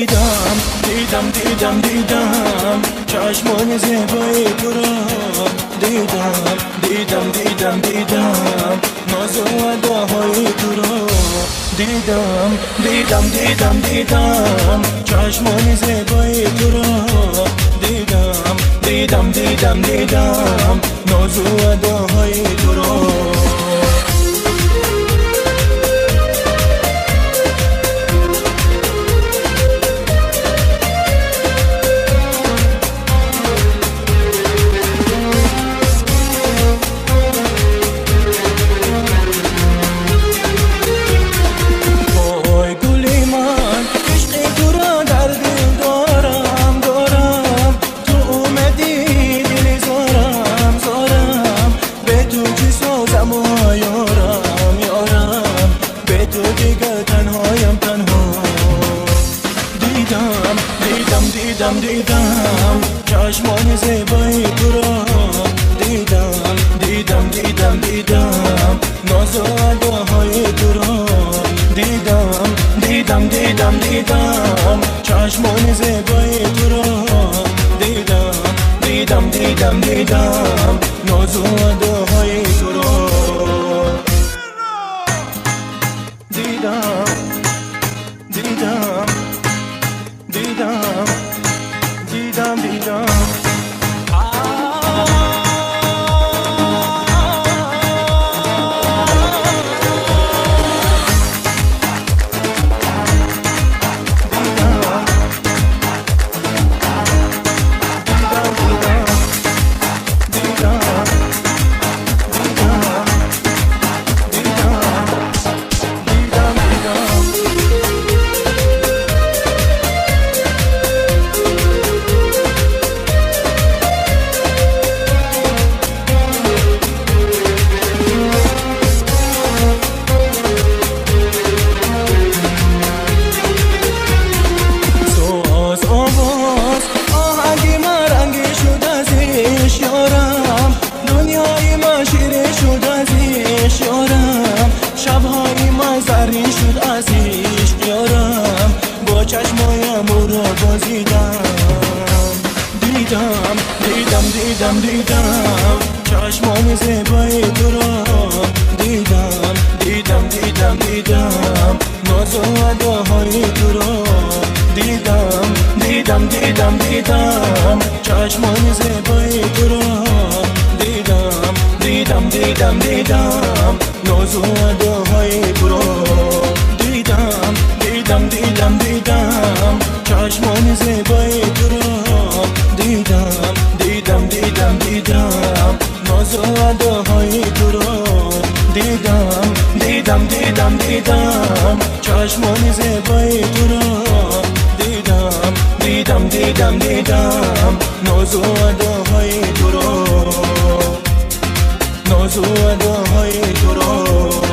Дидам, дидам, дидам, дидам чашмони зебои туро. Дидам, дидам, дидам, дидам нозу адоҳои туро. Дидам, дидам, дидам, дидам чашмони зебои туро. Дидам, дидам, дидам, дидам нозу адоҳои туро. Дидам, дидам, дидам, дидам чашмони зебои туро. Дидам, дидам, дидам, дидам нозу адоҳои туро. Дидам, дидам, дидам, дидам чашмони зебои туро. Дидам, дидам, дидам, дидам нозу адоҳои туро. Дидам, дидам, дидам, дидам, дидам. Шабҳои ман заррин шуд аз ишқ ёрам, бо чашмоям ӯро бозидам. Дидам, дидам, дидам, дидам чашмони зебои туро. Дидам, дидам, дидам, дидам нозу адоҳои туро. Дидам, дидам, дидам, дидам чашмони зебои туро. Дидам, дидам, дидам, дидам нозу адоҳои туро. Дидам, дидам, дидам, дидам чашмони зебои туро. Дидам, дидам, дидам, дидам нозу адоҳои туро. Дидам, дидам, дидам, дидам чашмони зебои туро. Дидам, дидам, дидам, дидам нозу адоҳои туро. Нозу адоҳои туро.